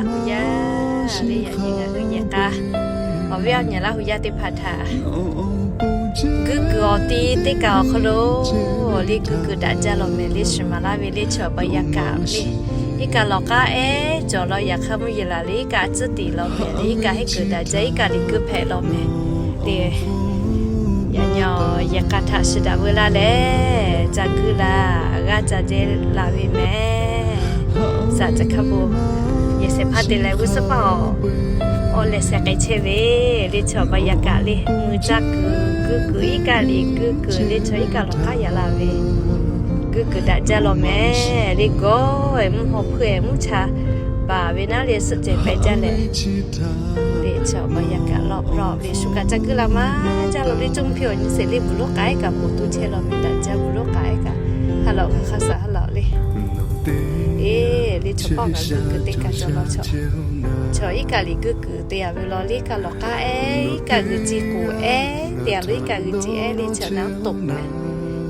Laˇ hu yaˇ le, yaꞈ nyi ngaˬ hui yehˬ k'a awˬ viˉ awˬ nyi Laˇ hu yaˇ teˇ hpaˍ htaꞈ guiˇ kuiˬ awˬ ti teˇ kaˬ awˬ hk'aw lo le guiˇ kuiˬ daꞈ jaˇ law mehˍ le. Shiˍ maˍ laˇ ve le chi awˬ pa yaꞈ kaꞈ le, iˉ kaˆ lawˬ k'aˉ ehˉ cawˬ law yaꞈ hk'aˇ mvuhˇ yeˬ laˬ le iˉ kaˆ tcuhˉ tiˍ law mehˍ le. Iˉ kaˆ henˇ kuiˬ daꞈ jaˇ, iˉ kaˆ liꞈ guiˇ hpehꞈ law mehˍ le. Yaꞈ nyi yehˬ k'a htaꞈ shiˍ daꞈ veu laˇ leh, ca guiˇ laˇ, g'aˇ ca jehˇ laˬ ve mehˍ. Saˍ caˬ hkaˇ bon yehˬ shehˍ hpaˇ te leh g'uˇ suhˉ paˇ awˬ, awˬ lehˬ shehˍ k'ai chehˇ ve le chi awˬ pa yaꞈ kaꞈ le, mui caˇ kuiˬ guiˇ kuiˬ iˉ kaˆ liꞈ guiˇ kuiˬ le chi iˉ kaˆ lawˬ k'aˉ yaꞈ la ve guiˇ kuiˬ daꞈ jaˇ law mehˍ le. Gawˇ ehˍ mvuhˇ haw hpeuˇ ehˍ mvuhˇ cha baˬ ve naˉ le suhˆ cehˬ pehꞈ jaˇ leh le chi awˬ pa yaꞈ kaꞈ lawˬ lawˬ ve shu kaꞈ ca guiˇ la maˇ jaˇ law le. Coˇ mvuhˇ hpiˇ awˬ nyi seˍ le, bvuhˬ lonˉ k'aˉ ehˉ kaꞈ poˬ tu chehˇ law mehˍ daꞈ jaˇ, bvuhˬ lonˉ k'aˉ ehˉ kaꞈ ha lawˬ ngaˬ hk'aˇ suh ha lawˬ le. Eˬ le chaw paˆ ngaˬ guiˇ kuiˬ teˇ kaˬ cawˬ law chaw, chaw iˉ kaˆ liꞈ guiˇ kuiˬ te a ve law le iˉ kaˆ lawˬ k'aˉ ehˉ iˉ kaˆ g'uiˬ ci k'oˍ ehˉ te a ve iˉ kaˆ g'uiˬ ci ehˉ le chi naˉ toꞈ mehˍ.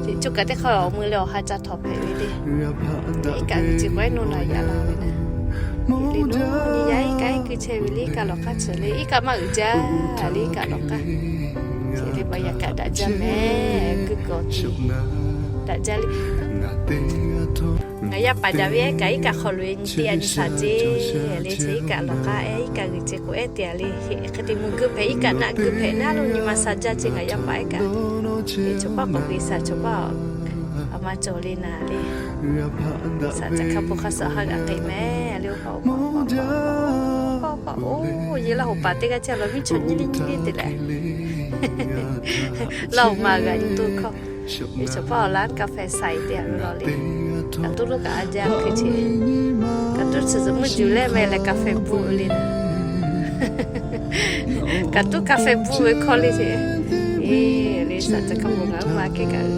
Chi coˇ kaꞈ teˇ hk'aˇ awˬ mui le awˬ ha ca htawnˍ hpehꞈ ve le. Iˉ kaˆ g'uiˬ ci k'oˍ ehˉ nawˬ na yaꞈ la ve le. Nyi yaˇ iˉ kaˆ ehˉ kuiˬ chehˇ ve le iˉ kaˆ lawˬ k'aˉ chi le iˉ kaˆ maˇ uiˍ jaˇ le iˉ kaˆ lawˬ k'aˉ chi le pa yaꞈ kaꞈ daꞈ jaˇ mehˍ. Guiˇ kuiˬ awˬ ti daꞈ jaˇ le. Ngaˬ yaˇ paˍ daꞈ ve ehˉ kaꞈ iˉ kaˆ hk'aw loꞈ e nyi teˇ a nyi shaˍ ceˇ le chi iˉ kaˆ lawˬ k'aˉ ehˉ iˉ kaˆ g'uiˬ ci k'oˍ ehˉ te a le. Hk'e te mvuh guiˇ hpehꞈ iˉ kaˆ naˆ guiˇ hpehꞈ naˉ lo nyi ma sha jaˇ ceˇ ngaˬ yaˇ paˍ ehˉ kaꞈ. Chaw paˆ k'awꞈ k'oꞈ e shaˍ chaw paˆ a ma cawˬ le naˍ le. Saˍ caˬ hkaˇ bon hk'aˇ suh ha g'aꞈ k'ai mehˍ le. Oˇ paˆ oˇ paˆ oˇ paˆ oˇ paˆ oˇ yehˬ Laˇ hu paˍ teˇ g'aˇ chehˇ law miˉ chaw nyiˇ liˇ nyiˇ liˇ te leh Laˇ hu ma g'aꞈ nyi toˇ hkawˇ. Ve chaw paˆ awˬ laˇ กาแฟ saiˍ te a ve law le. Kaꞈ tuˉ loˉ kaꞈ a jaˇ hkui che. Kaꞈ tuˉ chi zuhꞈ mvuhˇ juˬ leh meh leh กาแฟ bvuhˆ ve le. Kaꞈ tuˉ กาแฟ bvuhˆ ve hkawˇ le che. Eˬ le saˍ caˬ hkaˇ bon ngaˬ hui ma kehˉ kaꞈ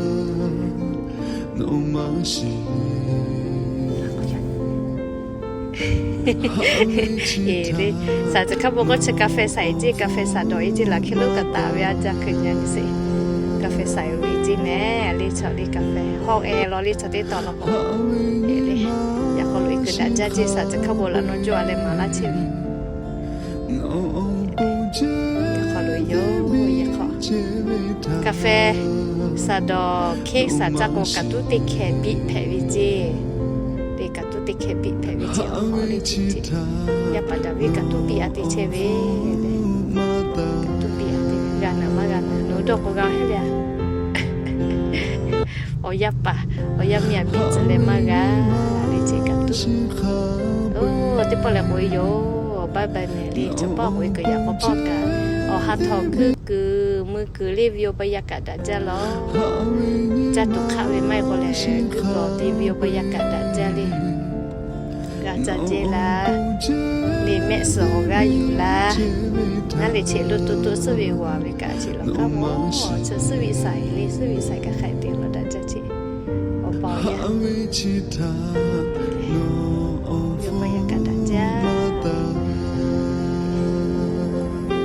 Eˬ le, saˍ caˬ hkaˇ bon k'o chi กาแฟ saiˍ ceˇ, กาแฟ saˍ dawˬ e ceˇ laˬ hk'e lo kaꞈ taˍ ve a jaˇ hkui nyi a nyi sheˍ. กาแฟ saiˍ ve ceˇ mehˍ le chaw le กาแฟ hawˇ e law le chaw teˇ taw law k'o. Eˬ le, yaꞈ hk'aw lo e kuiˬ daꞈ jaˇ ceˇ saˍ caˬ hkawˇ bon laꞈ naw jawˇ a leh maˍ laˇ chehˇ ve. Yaꞈ hk'aw lo yoˬ, yaꞈ hk'aw กาแฟ saˍ dawˬ hkehˇ saˍ caˇ k'o kaꞈ tuˉ teˇ hkeh biˆ hpehꞈ ve ceˇ. Te kaꞈ tuˉ teˇ hkeh biˆ hpehꞈ ve ceˇ. Awˬ hk'aw le chi ceˇ. Yaˇ paˍ daꞈ ve kaꞈ tuˉ biˆ a te chehˇ ve le. Kaꞈ tuˉ biˆ a te ve g'a naˬ maˇ g'a naˬ nawˬ dawˇ k'o g'a heˆ le a. Awˬ yaˇ paˍ, awˬ yaˇ miˇ a biˇ tcuh leh maˇ g'a le ceˇ kaꞈ tuˉ. Oˇ teˇ pawˆ lehˬ k'oꞈ e yoˬ. Bye bye mehˍ le chaw paˆ k'oꞈ e kuiˬ yaꞈ k'aw paˆ kaꞈ awˬ ha htawnˍ kuiˬ kuiˬ mui kuiˬ le ve awˬ pa yaꞈ kaꞈ daꞈ jaˇ law. Caˇ tuˬ hk'aˆ ve maˇ heˆ k'o lehˬ kuiˬ kuiˬ awˬ te ve awˬ pa yaꞈ kaꞈ daꞈ jaˇ le. G'a ca jehˇ la le mehˆ suhˍ awˬ g'aˇ yuˬ la. Naˉ le cheꞈ lo to to suhˉ ve g'aw ve kaꞈ cheꞈ lawˬ k'aˉ mawˬ chi suhˉ ve saiˍ le suhˉ ve saiˍ kaꞈ hk'aˬ hk'e te lawˬ daꞈ jaˇ cheˇ. Awˬ pa awˬ yaˇ, awˬ pa yaꞈ kaꞈ daꞈ jaˇ.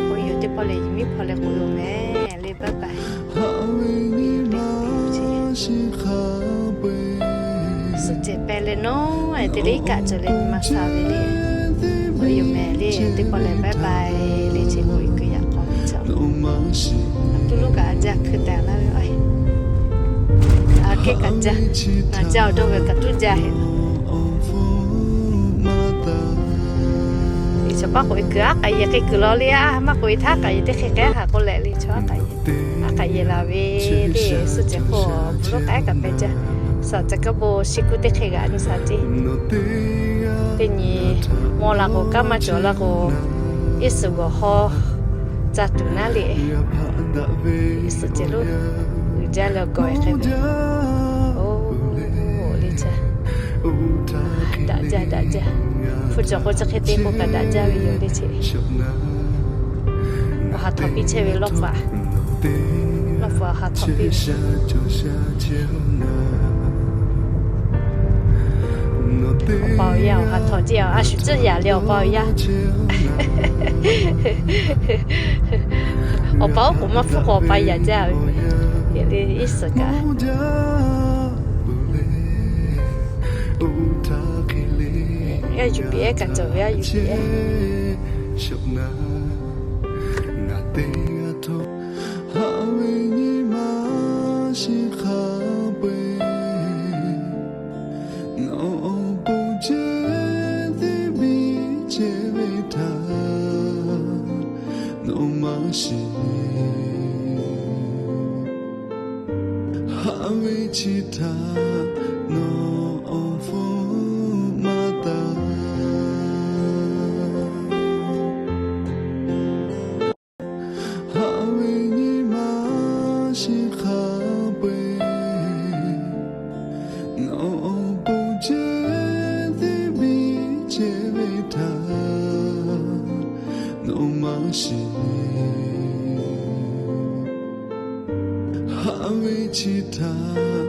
K'oꞈ e yoˬ teˇ pawˆ lehˬ yehˬ miˉ hpaw leh k'oꞈ e yoˬ mehˍ le bye bye. Suhˆ cehˬ pehˇ leh nawˉ te le iˉ kaˆ cawˬ leh nyi ma sha ve le. K'oꞈ e yoˬ mehˍ le teˇ pawˆ lehˬ bye bye le chi k'oꞈ e kuiˬ yaꞈ k'aw ve chaw. Tuˉ loˉ kaꞈ a jaˇ hkui tehꞈ laˇ ve a. A kehˉ kaꞈ jaˇ, ngaˬ jaˇ awˬ dawˇ ve kaꞈ tuˉ jaˇ heˆ. Chaw paˆ k'oꞈ e kuiˬ aˉ k'aꞈ yehˬ hk'e kuiˬ law le a, maˇ k'oꞈ e htaˇ k'aꞈ yehˬ teˇ hk'e k'ehˉ haꞈ k'oˆ leh le chaw aˉ k'aꞈ yehˬ. Aˉ k'aꞈ yehˬ laˬ ve le suhˆ cehˬ hk'oˆ bvuhˬ lonˉ k'aˉ kaꞈ pehˬ jaˇ. Saˍ caˬ hkaˇ bon shi kuˇ teˇ hk'e g'aꞈ nyi sha ceˇ. Teˇ nyi mawˇ la k'o kanˉ maˇ cawˬ la k'o, iˉ suhˍ g'awˬ hawˇ ca tuˬ naˉ le. Iˉ suhˍ cehˬ lo uiˍ jaˇ leh gawˬ e hk'e ve. Oˇ le ca daꞈ jaˇ daꞈ jaˇ. Hpu cawˬ k'o chi hk'e te k'o kaꞈ daꞈ jaˇ ve yoˬ le cheˇ. Awˬ ha htawꞈ piˇ chehˇ ve lawˇ paˍ, lawˇ paˍ awˬ ha htawꞈ piˇ. Awˬ pa awˬ yaˇ awˬ ha htawꞈ ceˇ a shu tcuhˉ yaꞈ leh awˬ pa awˬ yaˇ. Awˬ pa oˉ k'oˍ maˇ hpfuhˇ k'o awˬ pa yaꞈ jaˇ ve. Eˬ le iˉ suhˍ kaꞈ G'a yuˬ piˇ-eˬ, kaꞈ cawˬ ve a yuˬ piˇ-eˬ. Haꞈ ve nyi ma shiˍ hk'a peu-eˬ, nawˬ awˬ pon ceh teˇ biˇ chehˇ ve htaꞈ nawˬ maˇ shiˍ. Haꞈ ve chi htaꞈ nawˬ awˬ hpfuhˇ maˇ taˍ. Haꞈ ve nyi ma shiˍ hk'a peu-eˬ, nawˬ awˬ pon ceh teˇ biˇ chehˇ ve htaꞈ nawˬ maˇ shiˍ. Haꞈ ve chi htaꞈ